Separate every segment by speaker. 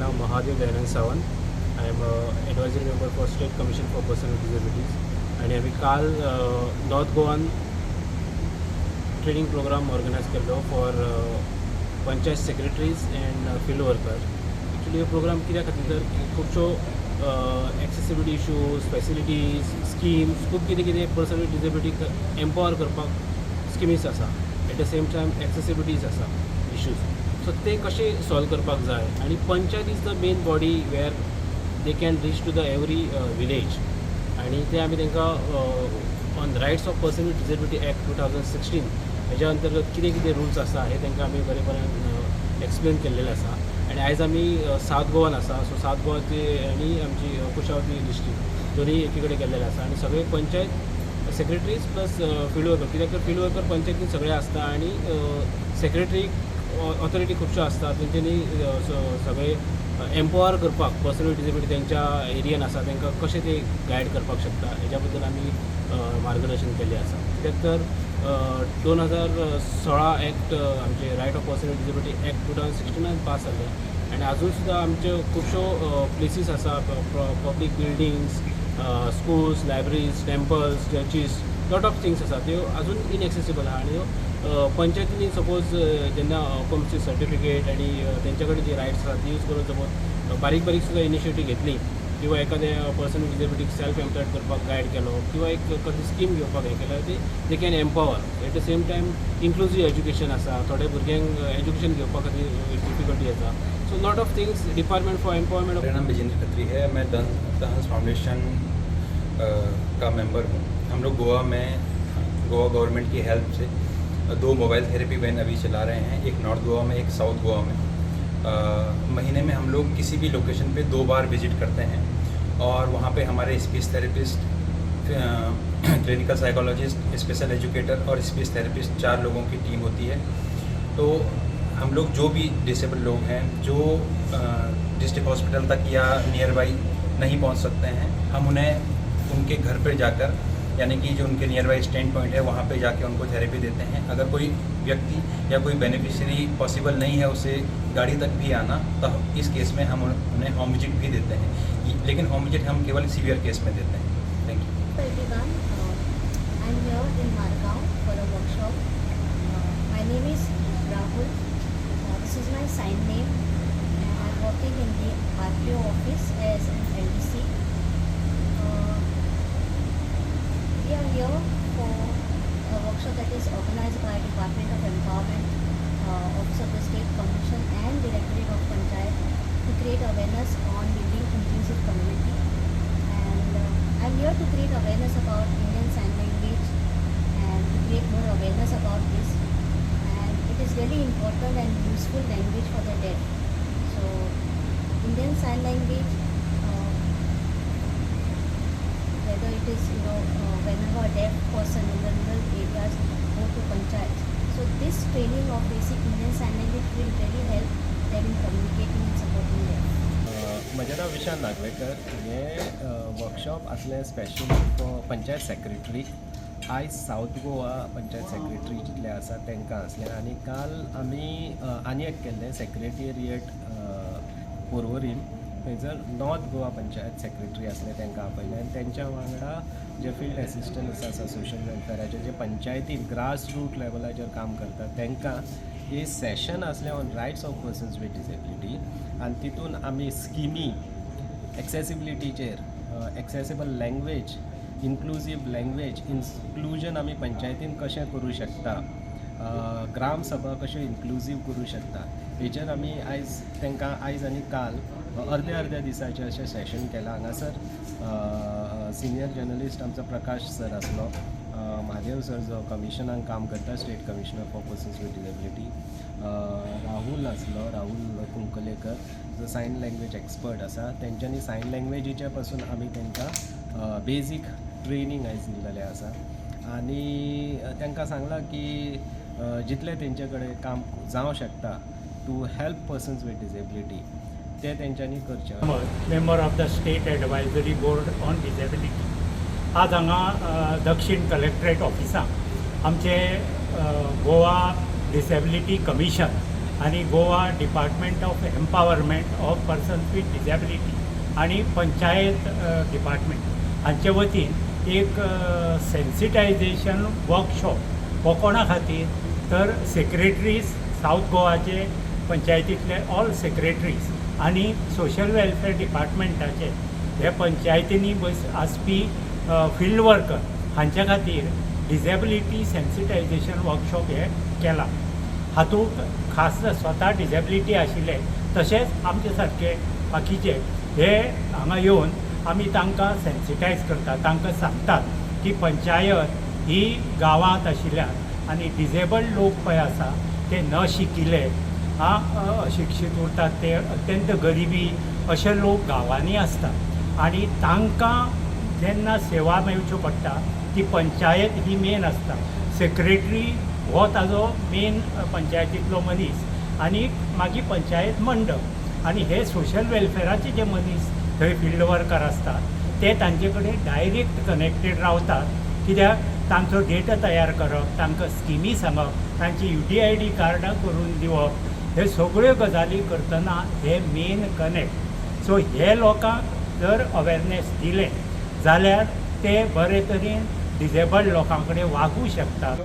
Speaker 1: नांव Mahadev Dayanand Sawant. I am advisory member for State Commission for Person with Disabilities आनी आमी काल नॉर्थ गोवान ट्रेनींग प्रोग्राम ऑर्गनायज केल्लो for panchayat secretaries and field worker. Actually हो programme कित्या खातीर तर खुबश्यो एक्सेसिबिलिटी इशूज, फॅसिलिटीज, स्किम्स, खूब कितें कितें पर्सन विथ डिसेबिलिटीक एम्पावर करपाक स्किमीस आसा, at the same time accessibilities आसा इश्यूज, सो ते कशे सॉल्व करपाक जाय आनी panchayat is the main body where they can reach to the every village. आनी ते आमी तांकां on Rights of Person with Disability Act 2016 हेज्या अंतर्गत कितें कितें रुल्स आसा हे तांकां आमी बरेपणान एक्सप्लेन केल्लेलें आसा. आनी आयज आमी सावथ गोवान आसा, सो सावथ गोवाची आनी आमची कुशावती डिस्ट्रिक्ट दोनूय एकी कडेन केल्लेले आसा आनी सगळे panchayat secretaries plus field worker, कित्याक तर फील्ड वर्कर पंचायतीन सगळे आसता आनी सेक्रेटरी ऑथॉरिटी खुबश्यो आसता. तेंच्यांनी सगळे एम्पावर करपाक पर्सन विथ डिसेबिलिटी तेंच्या एरियान आसा तांकां कशें ते गायड करपाक शकता हेज्या बद्दल आमी मार्गदर्शन केल्लें आसा. कित्याक तर 2016 एक्ट, आमचे Right of Person with Disability Act 2016नान पास जाल्लें आनी आजून सुद्दां आमच्यो खुबश्यो प्लेसीस आसा, public buildings, schools, libraries, temples, churches, lot of things आसा त्यो अजून इनएक्सेसिबल आहा. आनी ह्यो पंचायतींनी सपोज जेन्ना ऑक्युपन्सी सर्टिफिकेट आनी तेंच्या कडेन जी रायट्स आसा ती यूज करून सपोज बारीक बारीक सुद्दां इनिशिएटीव घेतली किंवा एखाद्या पर्सन विथ डिसेबिलिटीक सेल्फ एम्प्लॉयड करपाक गायड केलो किंवा एक कसली स्कीम घेवपाक हें केल्यार ती they can empower. At the same time, inclusive education आसा, थोड्या भुरग्यांक एज्युकेशन घेवपा खातीर डिफिकल्टी आसा, so lot of things department for empowerment.
Speaker 2: मेरा नाम विजेंद्र खत्री है. मैं the हंस फाउंडेशन का मेंबर हूँ. हम लोग गोवा में गोवा गवर्नमेंट की हेल्प से दो मोबाइल थेरेपी वैन अभी चला रहे हैं, एक नॉर्थ गोवा में, एक साउथ गोवा में. महीने में हम लोग किसी भी लोकेशन पे दो बार विजिट करते हैं और वहाँ पे हमारे speech therapist, clinical psychologist, special educator और स्पीच थेरेपिस्ट, चार लोगों की टीम होती है. तो हम लोग जो भी डिसेबल लोग हैं जो डिस्ट्रिक्ट हॉस्पिटल तक या नियर बाई नहीं पहुंच सकते हैं, हम उन्हें उनके घर पर जाकर, यानी कि जो उनके नियर बाई स्टैंड पॉइंट है, वहाँ पे जाके उनको थेरेपी देते हैं. अगर कोई व्यक्ति या कोई बेनिफिशियरी पॉसिबल नहीं है उसे गाड़ी तक भी आना, तो इस केस में हम उन्हें होम विजिट भी देते हैं, लेकिन होम विजिट हम केवल सीवियर केस में देते हैं. Thank you.
Speaker 3: Everyone. I'm here in Margao for a workshop. My name is Rahul. This is my sign name and I'm working in the RPO office as an LDC. We are here for a workshop that is organized by Department of Empowerment, Office of the State Commission and Directorate of Panchayat to create awareness on building inclusive community. And I'm here to create awareness about Indian Sign Language and to create more awareness about this. And it is really important and useful language for the deaf. So, Indian Sign Language, whether it is whenever a deaf person in the rural areas go to panchayat. So this training of basic Indian Sign Language will really help them in communicating and supporting them.
Speaker 4: म्हजें नांव विशाल नागवेकर. हें workshop आसलें specially for panchayat secretary. आयज south Goa panchayat secretary जितले आसा तांकां आसलें आनी काल आमी आनी एक केल्लें सेक्रेटेरिएट पोरवरीम, थंयसर नॉर्थ गोवा पंचायत सेक्रेटरी आसले, तांकां आपयलें आनी तेंच्या वांगडा जे फिल्ड एसिस्टंट्स आसा सोशल वेलफेराचे, जे पंचायतीन ग्रास रूट लेवलाचेर काम करतात, तांकां हे सेशन आसलें on rights of persons with disability. आनी तितून आमी स्किमी, एक्सेसिबिलिटीचेर, accessible language, inclusive language, inclusion आमी पंचायतीन कशें करूं शकता, ग्राम सभा कश्यो इन्क्लुजीव करूं शकता, हेचेर आमी आयज तांकां आयज आनी काल अर्द्या अर्द्या दिसाचें अशें सेशन केलां. हांगासर सिनियर जर्नलिस्ट आमचो प्रकाश सर आसलो, महादेव सर जो कमिशनान काम करता, State Commissioner for Persons with Disability, Rahul आसलो, राहुल कुंकलेकर जो सायन लँग्वेज एक्सपर्ट आसा. तेंच्यांनी सायन लँग्वेजीचे पासून आमी तांकां बेजीक ट्रेनींग आयज दिल्लेलें आसा आनी तांकां सांगलां की जितलें तेंचे कडेन काम जावं शकता to help persons with disability तें तेंच्यांनी करचें.
Speaker 5: Member of the State Advisory Board on Disability. आज हांगा दक्षिण कलेक्ट्रेट ऑफिसांत आमचे गोवा डिसेबिलिटी कमिशन आनी Goa department of empowerment of persons with disability आनी पंचायत डिपार्टमेंट हांचे वतीन एक सेन्सिटायझेशन वर्कशॉप हो कोणा खातीर तर सेक्रेटरीज सावथ गोवाचे पंचायतींतले ऑल सेक्रेटरीज आनी सोशल वेलफेअर डिपार्टमेंटाचे हे पंचायतींनी बस आसपी फिल्ड वर्कर हांच्या खातीर डिजेबिलिटी सेन्सिटायझेशन वर्कशॉप हे केला. हातूंत खास स्वता डिजेबिलिटी आशिल्ले तशेंच आमचे सारके बाकीचे हे हांगा येवन आमी तांकां सेन्सिटायज करतात, तांकां सांगतात की पंचायत ही गांवांत आशिल्ल्यान आनी डिजेबल्ड लोक पळय आसा ते न शिकिल्ले, अशिक्षीत उरतात, ते अत्यंत गरिबी अशे लोक गांवांनी आसतात आनी तांकां जेन्ना सेवा मेळच्यो पडटा ती पंचायत ही मेन आसता. सेक्रेटरी हो ताजो मेन पंचायतींतलो मनीस आनी मागीर पंचायत मंडळ आनी हे सोशल वेलफेराचे जे मनीस थंय फिल्ड वर्कर आसतात ते तांचे कडेन डायरेक्ट कनेक्टेड रावतात, कित्याक तांचो डेटा तयार करप, तांकां स्किमी सांगप, तांची UDID कार्डां करून दिवप, हे सगळ्यो गजाली करतना हे मेन कनेक्ट. सो हे लोकांक जर अवेरनेस दिलें जाल्यार ते बरे तरेन डिजेबल्ड लोकां कडेन वागूं शकतात.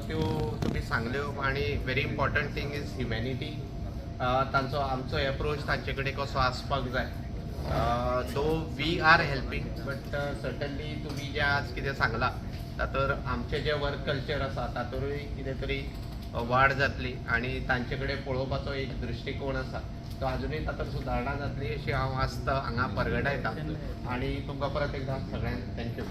Speaker 6: त्यो तुमी सांगल्यो आनी very important thing is humanity, तांचो आमचो एप्रोच तांचे कडेन कसो आसपाक जाय. Though we are helping, but certainly तुमी जें आज कितें सांगलां तातूंत आमचें जें वर्क कल्चर आसा तातूंतय कितें तरी वाड जातली आनी तांचे कडेन पळोवपाचो एक दृश्टिकोण आसा तो आजुनूय तातूंत सुदारणा जातली अशी हांव आस्त हांगा परगटायता आनी तुमकां परत एकदां सगळ्यांक thank you.